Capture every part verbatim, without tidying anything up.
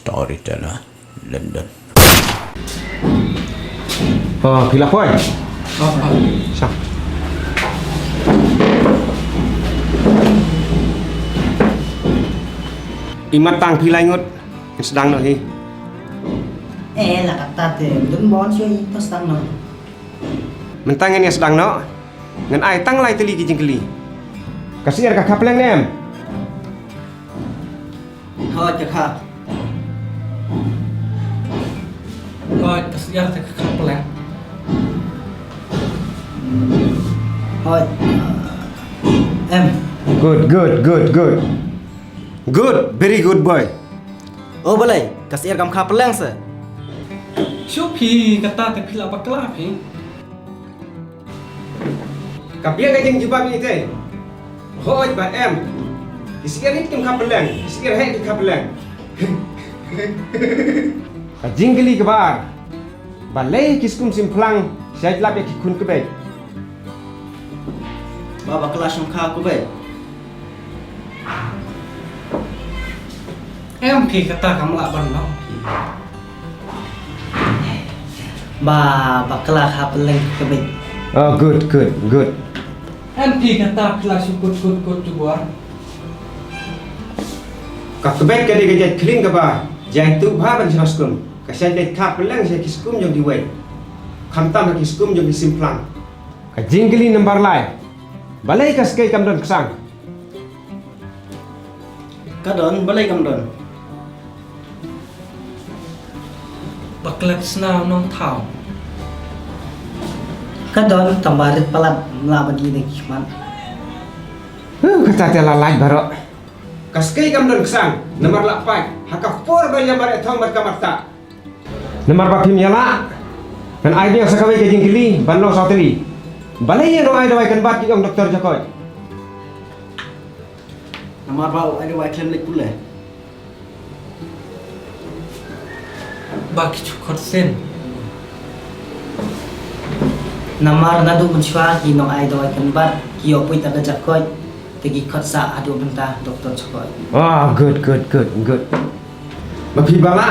Storyteller, London. Oh, phi la poi? Oh, oh. Sa. Imat tang phi lai ngut. Sdang noh hi. Eh, la kata te, dun bon shu i to sdang noh. Mynta ngan ïa sdang noh. Ngan ai tang lai tylli ki jingkylli. Ka syiar ka kha pleng ne em? Hooid ka kha. Hooid ka syiar te ka kha pleng. Hooid. Em. Good, good, good, good. Good, very good boy. O balei, ka syiar kam kha pleng se. Shu phi kata te phi la bakla phi. Ka biang ka jingjubab ïa ite. Hooid ba em. Ki syiar nit kim kha pleng, ki syiar heh ki kha pleng. Ka jingkylli kaba ar. Balei ki skum symplang shait lap ïa ki khun kbeit. Ba bakla shong kha kbeit. Em phi kata kam lah ban long phi. Ba bakla kha pleng kbeit. Oh, good, good, good. Em phi kata phi la shu kut kut kut tu bor. Ka kbeit ka dei ka jait khlieng kaba jai tu bha ban shna skum. Ka shait leit kha pleng sha ki skum jong ki wei. Khamtam ha ki skum jong ki symplang. Ka jingkylli number lai. Balei ka skei kam don ksang. Ka don, balei kam don? Ba klet sna u nongthaw. Ka don tang ba rit palat mla ba di ne ki khmat. Huh, kata te la lait baroh. Ka skei kam don ksang, namar la pait. Ha ka por ba ïa mar ethong bad ka marta. Namar ba phim ïa la. Kan ai biang sa kawei ka jingkylli, ban long sa tylli. Balei ïa nong ai dawai kan bat ki ong doktor jakoit. Namar ba u ai dawai khlem leit pule. Ba ki chukot sen. Namar naduh mynshuwa ki nong ai dawai kan bat ki ïoh pui ta ka jakoit. Te ki khot sa haduh mynta doktor jakoit. Ah, good, good, good, good. Ba phi ba la.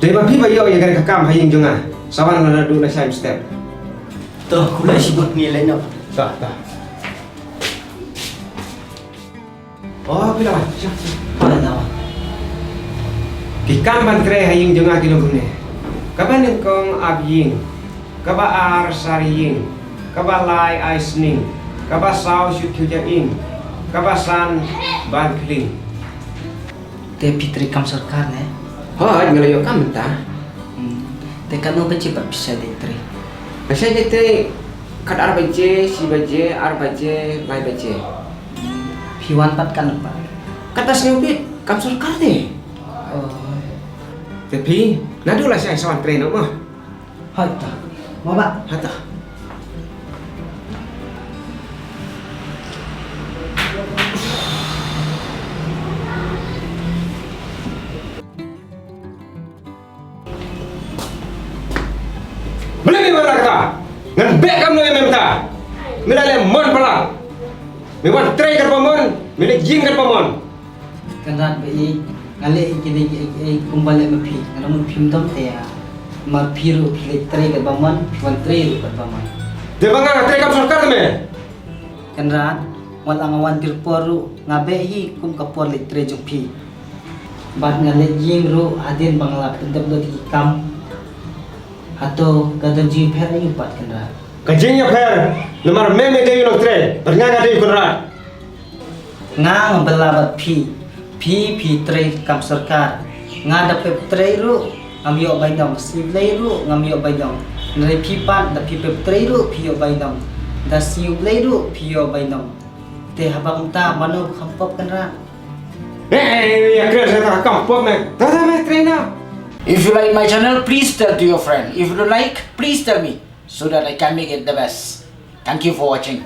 Te ba phi ba ïoh ïa ka kam ha ïing jong nga. Sa wan naduh na shai step. To, khublei shibun ngi leit noh. Ta, ta. Oh, phi la wan. Sha, sha. Phi la wan. Ki kam ban trei ha ïing jong nga ki long kumne. Kaba nyngkong ap ïing. Kaba ar sar ïing. Kaba lai ai sning. Kaba saw shut khiew jaka ïing. Kaba san ban khlieh. Te phi trei kam sorkar ne? Hooid, nga la ïoh kam mynta. Hmm. Te katno baje pat phi shait leit trei? Nga shait leit trei kat ar baje, shi baje, ar baje, lai baje. Hmm. Phi wan pat katno pat? Kata sngewbit, kam sorkar te. Oh. Te phi, naduh la shai sa wan trei noh mo. Hooid ta. Mo ba? Hooid ta. Balei me wan la kata? Ngan beh kam noh ïa me mynta. Me la leh mon palat. Me wan trei katba mon, me leit ïing katba mon. Kynrad ba ïeit, nga leh ïa kine kiei kiei kumba leh ma phi, nga ong ma phi ym don te ïa. Ma phi ruh phi leit trei katba mon, phi wan trei ruh katba mon. Te ba nga trei kam sorkar te me. Kynrad, wat la nga wan pyrpor ruh, nga beh hi kum ka por leit trei jong phi. Bad nga leit ïing ruh hadien ba nga la pyndep lut ïa ki kam. Hato ka don jingïapher aïu pat Kynrad? Ka jingïapher, namar me me dei u nongtrei, bad nga nga dei u Kynrad. Nga nga bylla bad phi, phi phi trei kam sorkar. Nga da pep trei ruh ngam ïoh bainong, sngi Blei ruh ngam ïoh bainong. Hynrei phi pat da phi pep trei ruh phi ïoh bainong. Da sngi Blei ruh phi ïoh bainong. Te haba kumta mano ba kham pop Kynrad? Eh, eh, eh, ïa kren sa ta kham pop me. Ta ta me trei na. If you like my channel, please tell to your friend. If you don't like, please tell me so that I can make it the best. Thank you for watching.